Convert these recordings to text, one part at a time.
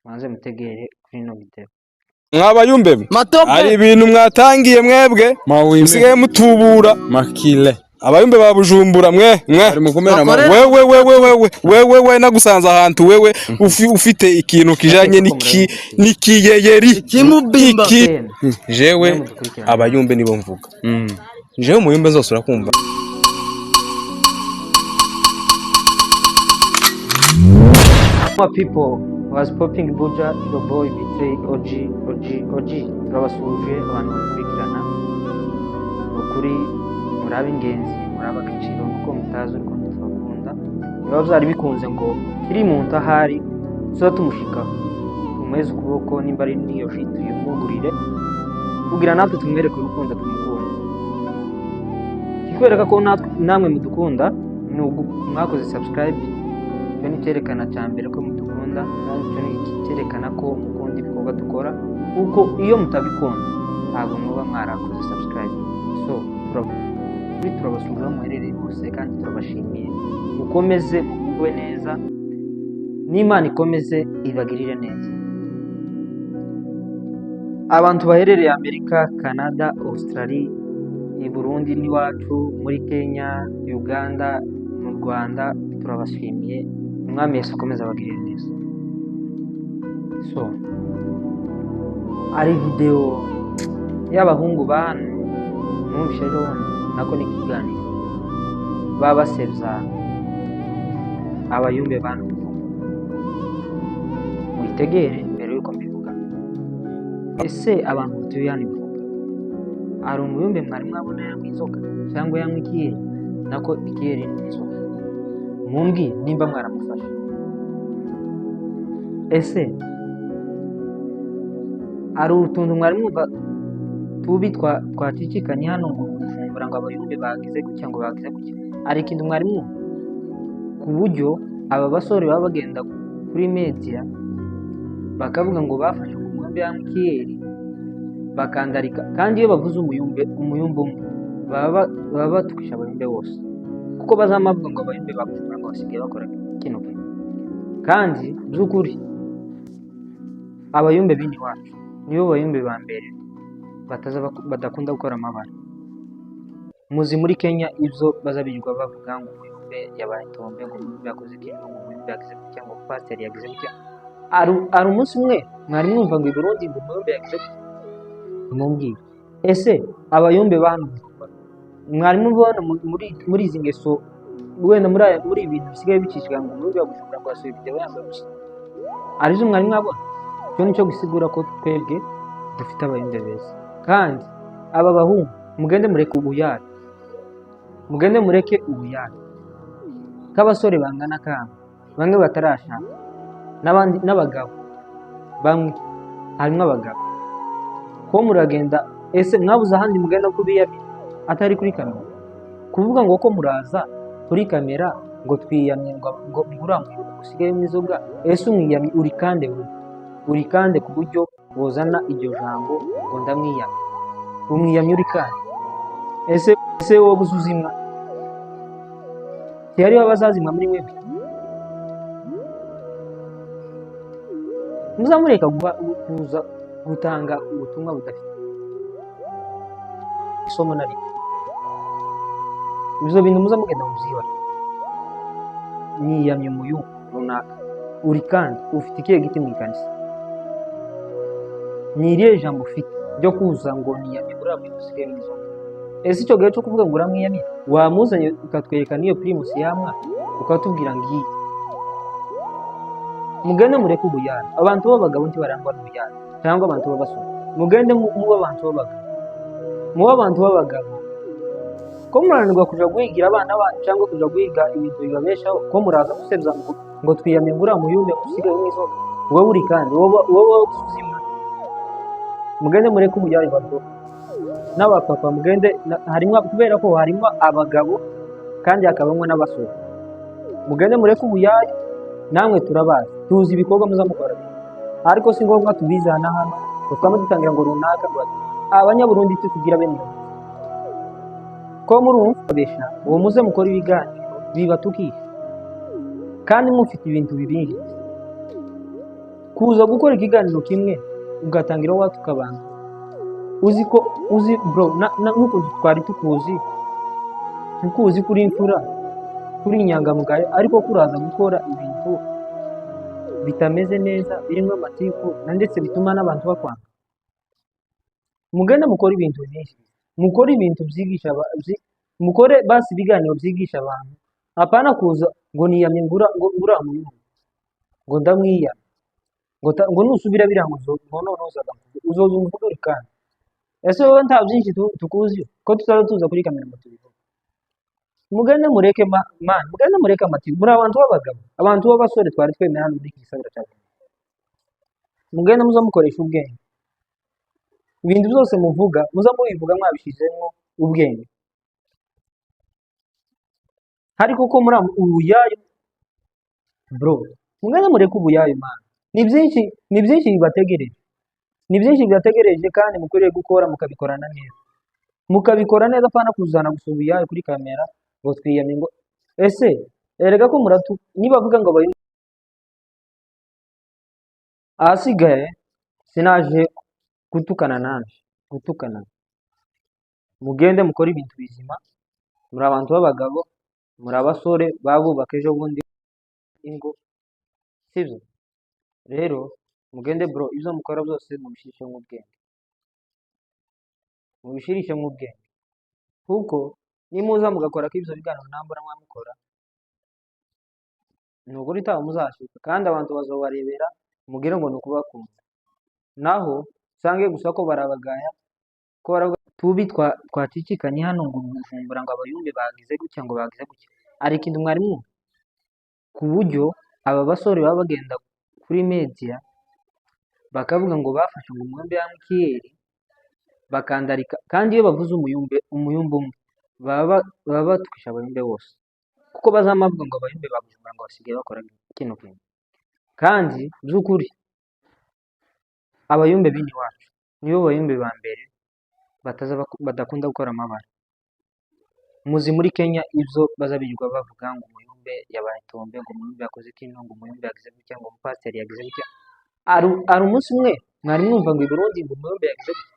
Mubanze mutegere kuri ino video. Mwabayumbe mwe, Matope. Hari ibintu mwatangiye mwebwe Mawime. Musigaye mutubura. Makile. Abayumbe ba Bujumbura mwe mwe. Ari mukumena. Bakore- Wewe wewe wewe wewe we nagusanze ahantu wewe ufite ikintu kijanye n'ikiyeyeri. Ikimubimba. Iki jewe Mudukurikirane. Abayumbe nibo mvuga. Jewe umuyumbe zose urakumva. My people was popping buja, your boy Betray OG OG OG. Turabasuhuje abantu bakurikirana. Ukuri murabe ingenzi, murabe agaciro, nuko mutazi urukundo tubakunda. Biba byari bikunze ngo kiri mu nda ahari tuza tumushikaho, tumuheze ukuboko, nimba ari n'iyo ji tuyimugurire kugira natwe tumwereke urukundo tumukunda. Kikwereka ko natwe namwe mudukunda ni mwakoze subscribe. Icyo ni icyerekana cya mbere ko mudukunda, kandi icyo ni icyerekana ko mukunda ibikorwa dukora, kuko iyo mutabikunda ntabwo muba mwarakoze subscribe. So turabasura aho muherereye hose kandi turabashimiye. Mukomeze mugubwe neza n'Imana ikomeze ibagirire neza. Abantu baherereye Amerika, Canada, Australia, i Burundi n'iwacu, muri Kenya, Uganda, mu Rwanda, turabashimiye. Umwami Yesu akomeze abagirire neza. So ari video y'abahungu ba hano numvise ejo bundi, nako ni ikiganiro, baba basebya abayumbe ba hano. Muyitegere mbere y'uko mbivuga. Ese abantu batuye hano i Bujumbura, hari umuyumbe mwari mwabona yanywa inzoga cyangwa yanywa ikiyeri? Nako ikiyeri ni inzoga. Mumbwire nimba mwaramufashe. Ese hari utuntu mwari mwumva tubi twacicikanye hano ngo Bujumbura, ngo abayumbe bagize gutya, ngo bagize gutya? Hari ikintu mwari mwumva ku buryo aba basore baba bagenda kuri media bakavuga ngo bafashe ku muyumbe yanywa ikiyeri, bakandarika? Kandi iyo bavuze umuyumbe, umuyumbe umwe, baba batukisha abayumbe bose, kuko bazama bavuga ngo abayumbe ba Bujumbura ngo basigaye bakora kino kintu. Kandi by'ukuri abayumbe b'ino iwacu nibo bayumbe ba mbere bataza badakunda gukora amabara. Muzi muri Kenya ibyo baza birirwa bavuga ngo umuyumbe yabaye tombe, ngo umuyumbe yakoze ikintu, ngo umuyumbe yagize gutya, ngo pasiteri yagize gutya. Hari umunsi umwe mwari mwumva ngo i Burundi ngo umuyumbe yagize gutya? Mumbwire, ese abayumbe ba hano Bujumbura mwari mubona muri izi ngeso, wenda muri ibi bintu bisigaye bicishwa ngo umuyumbe wa Bujumbura ngo yasohoye video yambaye ubusa, arizo mwari mwabona? Icyo nicyo gisigura ko twebwe dufite abayumbe beza. Kandi aba bahungu, mugende mureke ubuyare, mugende mureke ubuyare k'abasore bangana kanga, bamwe batarashaka n'abandi n'abagabo bamwe, harimo abagabo ko muragenda. Ese mwabuze ahandi mugenda kubiyamira atari kuri kamera? Kuvuga ngo ko muraza kuri kamera ngo twiyamye, ngo uriya muyumbe usigaye mu inzoga, ese umwiyamye uri kande? Wowe uri kande ku buryo wozana iryo jambo ngo ndamwiyamye? Umwiyamye uri kande? Ese wowe uzi uzimwa? Ntihariho abazazimwa muri mwebwe? Muzamureka kuza gutanga ubutumwa budafite isomo na rimwe. Ibyo bintu muza mugenda mubyibara. Niyamye umuyumbe runaka, uri kandi ufite ikihe giti mu ikanisa? Ni irihe jambo ufite ryo kuza ngo niyamye uriya muntu usigaye mu izoga? Ese icyo gihe cyo kuvuga ngo uramwiyamye, wamuzanye ukatwereka n'iyo Primus yamwa, ukatubwira ngo iyi? Mugende mureke ubuyana. Abantu b'abagabo ntibarangwa n'ubuyana, cyangwa abantu b'abasore. Mugende mube abantu b'abagabo, mube abantu b'abagabo. Ko murananirwa kuja guhigira abana banyu cyangwa kuja guhiga ibintu bibabeshaho, ko muraza gusebya ngo twiyamye ngo uriya muyumbe usigaye mu izoga? Wowe uri kandi wowe uzimwa. Mugende mureke ubuyana bato n'abapapa. Mugende harimo, kubera ko harimo abagabo kandi hakabamo n'abasore. Mugende mureke ubuyaya. Namwe turabazi, tuzi ibikorwa muza mukora, ariko si ngombwa tubizana hano ngo twame dutangira ngo runaka, ngo abanyaburundi tutugira bene iyo. Ko murumva besha uwo, muze mukora ibiganiro bibatukisha kandi mufite ibintu bibinjiza. Kuza gukora ikiganiro kimwe ugatangira watuka abantu, uzi ko uzi bro, n'ukuntu twari tukuzi, tukuzi kuri imfura, kuri inyangamugayo, ariko kuraza gukora ibintu bitameze neza, birimo amatiku na ndetse bituma n'abantu bakwanga. Mugende mukore ibintu byinshi, mukore ibintu byigisha mukore basi ibiganiro byigisha abantu, apana kuza ngo niyamye ngura ngo ngura muyumve ngo ndamwiyamye ngo ngo nusubira biriya ngo ngo none uzaga uzoza umvugure. Kandi ese wowe nta byinshi tukuzi ko tutaza tuza kuri kamera ngo tubivuge? Mugende mureke man, mugende mureke amatiku. Muri abantu b'abagabo, abantu b'abasore twari twemera hano muri iki gisagara cya Bujumbura. Mugende muza mukoresha ubwenge, ibintu byose muvuga muza mubivuga mwabishizemo ubwenge. Ariko ko muri ubuyayu bro, mugende mureke ubuyayu man. Ni byinshi, ni byinshi bibategereje, ni byinshi bibategereje, kandi mukwiriye gukora mukabikorana neza, mukabikora neza, apana kuzana gusa ubuyayu kuri kamera ngo twiyamye ngo ese erega ko muratu nibavuga ngo abayu. Ahasigaye sinaje gutukana, naje gutukana. Mugende mukore ibintu bizima. Muri abantu b'abagabo, muri abasore babubaka ejo bundi ingo, sibyo? Rero mugende bro, ibyo mukora byose mubishirishe mu bwenge, mubishirishe mu bwenge, kuko nimuza mugakora ko ibyo biganiro nambura mwamukora, ni ukuri itaha muzashika, kandi abantu bazobarebera mugire ngo ni ukubakunda, naho usange gusa ko barabagaya, ko baravuga tubi twacicikanye hano ngo Bujumbura ngo abayumbe bagize gutya, ngo bagize gutya. Hari ikintu mwari mwumva ku buryo aba basore baba bagenda kuri media bakavuga ngo bafashe ngo umuyumbe ya Mukiyeri bakandarika, kandi iyo bavuze umuyumbe, umuyumbe umwe baba batukisha abayumbe bose, kuko bazamavuga ngo abayumbe ba Bujumbura ngo basigaye bakora kino kintu. Kandi by'ukuri abayumbe b'ino iwacu nibo bayumbe ba mbere bataza badakunda gukora amabara. Muzi muri Kenya ibyo baza birirwa bavuga ngo umuyumbe yabaye tombe, ngo umuyumbe yakoze kino, ngo umuyumbe yagize gutya, ngo umupasiteri yagize gutya. Hari umunsi umwe mwari mwumva ngo i Burundi ngo umuyumbe yagize gutya?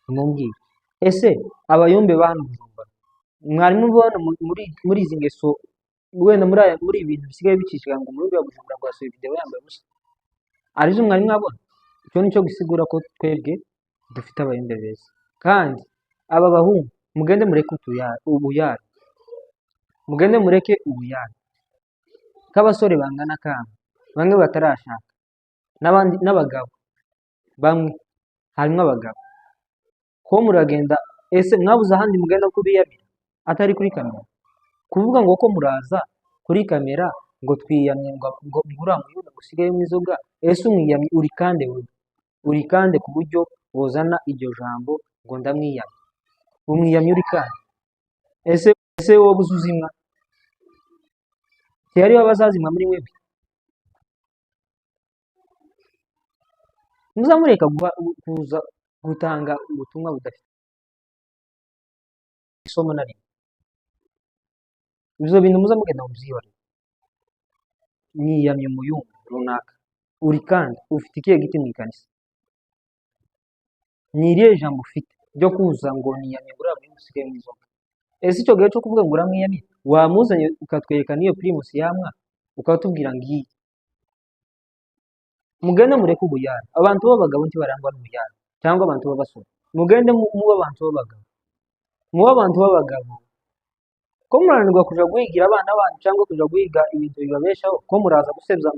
Nimumbwire, ese abayumbe ba hano Bujumbura mwari mubona muri izi ngeso, wenda muri ibi bintu bisigaye bicishika ngo umuyumbe wa Bujumbura ngo yasohoye video yambaye ubusa, arizo mwari mwabona? Icyo nicyo gisigura ko twebwe dufite abayumbe beza. Kandi aba bahungu mugende mureke ubuyare, mugende mureke ubuyare k'abasore bangana kama, bamwe batarashaka n'abandi n'abagabo bamwe, harimo abagabo ko muragenda. Ese mwabuze ahandi mugenda kubiyamira atari kuri kamera? Kuvuga ngo ko muraza kuri kamera ngo twiyamye ngo uriya muyumbe ngo usigayemo inzoga, ese umwiyamye uri kande? Wewe uri kande ku buryo wozana iryo jambo ngo ndamwiyamye? Umwiyamye uri kande? Ese wowe uzi uzimwa ntihariho abazazimwa muri mwebwe? Muzamureka kuza gutanga ubutumwa budafite isomo na rimwe. Ibyo bintu muza mugenda mubyihorere. Niyamye umuyumbe runaka, uri kandi ufite ikihe giti mu ikanisa? Ni irihe jambo ufite ryo kuza ngo niyamye ngo uriya muyumbe usigaye mu inzoga? Ese icyo gihe cyo kuvuga ngo uramwiyamye wamuzanye ukatwereka n'iyo primus yamwa ukatubwira ngiyi? Mugende mureke ubuyare. Abantu b'abagabo ntibarangwa n'ubuyare, cyangwa abantu b'abasore. Mugende mube abantu b'abagabo, mube abantu b'abagabo. Ko murananirwa kuja guhigira abana banyu cyangwa kuja guhiga ibintu bibabeshaho, ko muraza gusebya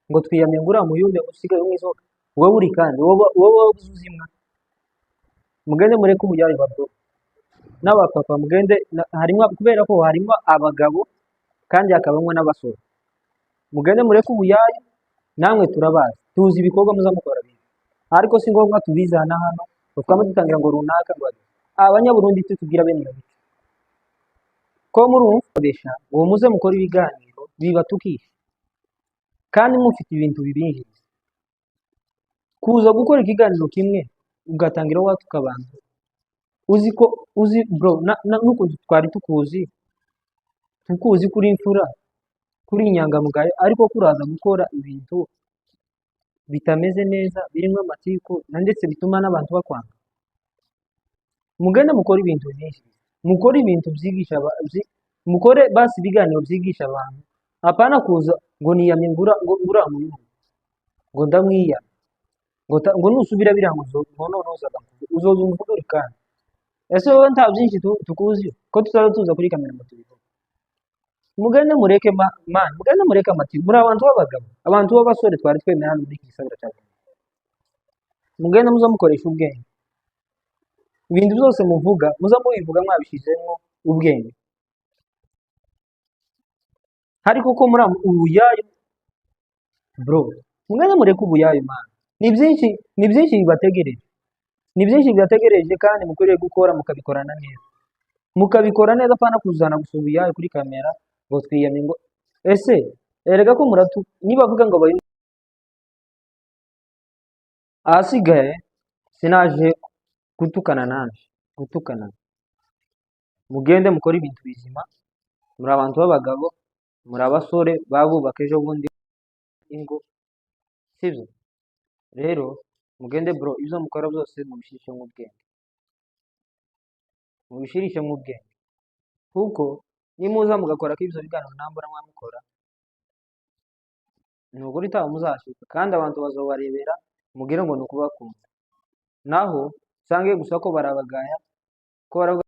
ngo twiyamye ngo uriya muyumbe ngo usigaye mu inzoga, wowe uri kandi wowe uzimwa. Mugende mureke ubuyare ba bro n'abapapa, mugende harimo, kubera ko harimo abagabo kandi hakabamo n'abasore. Mugende mureke ubuyare, namwe turabazi, tuzi ibikorwa muzamukora bibi, ariko si ngombwa tubizana hano ngo twame dutangira ngo runaka ngo abanyaburundi tutubwira bene iyo mico. Ko murumva ngo muze mukore ibiganiro bibatukisha kandi mufite ibintu bibinjiriza. Kuza gukora ikiganiro kimwe ugatangira watuka abantu, uzi ko uzi bro, n'ukuntu twari tukuzi, tukuzi kuri imfura, kuri inyangamugayo, ariko kuraza gukora ibintu bitameze neza, birimo amatiku na ndetse bituma n'abantu bakwanga. Mugende mukore ibintu byinshi, mukore ibintu byigisha mukore basi ibiganiro byigisha abantu, apana kuza ngo niyamye ngura ngo ngura muyumbe ngo ndamwiyamye ngo ngo nusubira biriya ngo ngo noneho uzaga uzoza umvugure. Kandi ese wowe nta byinshi tukuzi ko tutaza tuza kuri kamera ngo tubivuge? Mugende mureke man, mugende mureke amatiku. Muri abantu b'abagabo, abantu b'abasore twari twemera hano muri iki gisagara cya Bujumbura. Mugende muza mukoresha ubwenge, ibintu byose muvuga muza mubivuga mwabishyizemo ubwenge. Ariko ko muri ubuyayu bro, mugende mureke ubuyayu man. Ni byinshi, ni byinshi bibategereje, ni byinshi bibategereje, kandi mukwiriye gukora mukabikorana neza, mukabikora neza, apana kuzana gusa ubuyayu kuri kamera ngo twiyamye ngo ese erega ko muratu nibavuga ngo abayumbe. Ahasigaye sinaje gutukana, nanje gutukana. Mugende mukore ibintu bizima. Muri abantu b'abagabo, muri abasore babubaka ejo bundi ingo, sibyo? Rero mugende bro, ibyo mukora byose mubishirishe mu bwenge, mubishirishe mu bwenge, kuko nimuza mugakora ko ibyo biganiro nambura mwamukora, ni ukuri itaha muzashika, kandi abantu bazobarebera mugire ngo ni ukubakunda, naho usange gusa ko barabagaya ko baravuga.